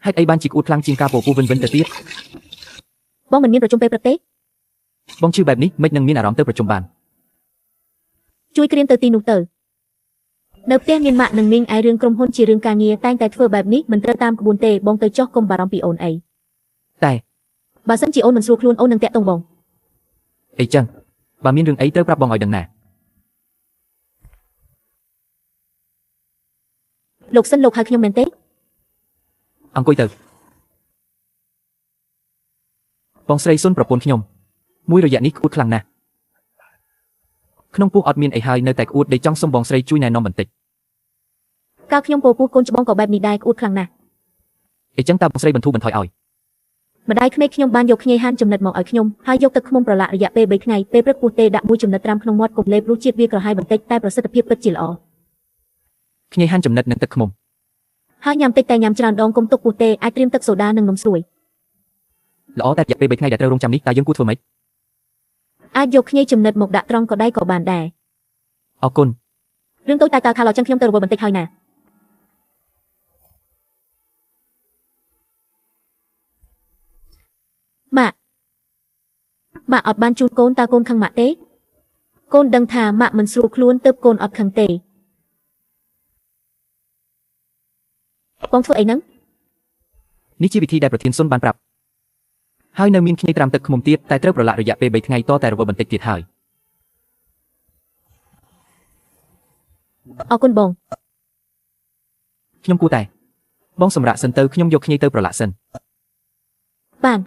ហេតុអីបានជាក្អួតខ្លាំងជាងការពោពោះវិនវិនទៅទៀត បងមិនមានប្រជុំពេលព្រឹកទេ បងឈឺបែបនេះមិននឹងមានអារម្មណ៍ទៅប្រជុំបាន ជួយក្រៀមទៅទីនោះទៅនៅផ្ទះមានម៉ាក់និងមីងឯរឿងក្រុមហ៊ុនជារឿងការងារតែងតែធ្វើបែបនេះមិនត្រូវតាមក្បួនទេបងទៅចោះកុំបារម្ភពីអូនអី តែ បើសិនជាអូនមិនស្រួលខ្លួនអូននឹងតាក់ទងបង អីចឹងបើមានរឿងអីត្រូវប្រាប់បងឲ្យដឹងណា លោកសិនលោកហៅខ្ញុំមែនទេ អង្គុយទៅបងស្រីសុនប្រពន្ធខ្ញុំមួយរយៈនេះក្អួតខ្លាំងណាស់ក្នុងពោះអត់មានអីហើយនៅតែក្អួតដែលចង់សុំបងស្រីជួយណែនាំបន្តិច កាលខ្ញុំពោពោះកូនច្បងក៏បែបនេះដែរក្អួតខ្លាំងណាស់ អីចឹងតើបងស្រីបន្ធូរបន្ថយឲ្យ ម្ដាយក្មេកខ្ញុំបានយកខ្ញីហាន់ចំណិតមកឲ្យខ្ញុំហើយយកទឹកឃ្មុំប្រឡាក់រយៈពេល3ថ្ងៃពេលព្រឹកពោះទេដាក់មួយចំណិតត្រាំក្នុងមាត់កុំលេបរសជាតិវាក្រហាយបន្តិចតែប្រសិទ្ធភាពពិតជាល្អ ខ្ញីហាន់ចំណិតនិងទឹកឃ្មុំ ហើយញ៉ាំតិចតែញ៉ាំច្រើនដងកុំទុកពោះទេអាចត្រៀមទឹកសូដានិងនំស្រួយ ល្អតែរយៈពេល3ថ្ងៃដែលត្រូវរងចាំនេះតើយើងគួរធ្វើម៉េច អាចយកខ្ញីចំណិតមកដាក់ត្រង់ក៏ដៃក៏បានដែរ អរគុណ រឿងតូចតាចតើខាឡោចឹងខ្ញុំទៅរវល់បន្តិចហើយណាម៉ាក់ម៉ាក់អត់បានជូនកូនតើកូនខឹងម៉ាក់ទេកូនដឹងថាម៉ាក់មិនស្រួលខ្លួនទើបកូនអត់ខឹងទេបងធ្វើអីហ្នឹង នេះជាវិធីដែលប្រធានសុនបានប្រាប់ហើយនៅមានខ្ញីត្រាំទឹកឃ្មុំទៀតតែត្រូវប្រឡាក់រយៈពេល3ថ្ងៃតតែរវល់បន្តិចទៀតហើយ អរគុណបង ខ្ញុំគួរតែបងសម្រាប់សិនទៅខ្ញុំយកខ្ញីទៅប្រឡាក់សិន បាន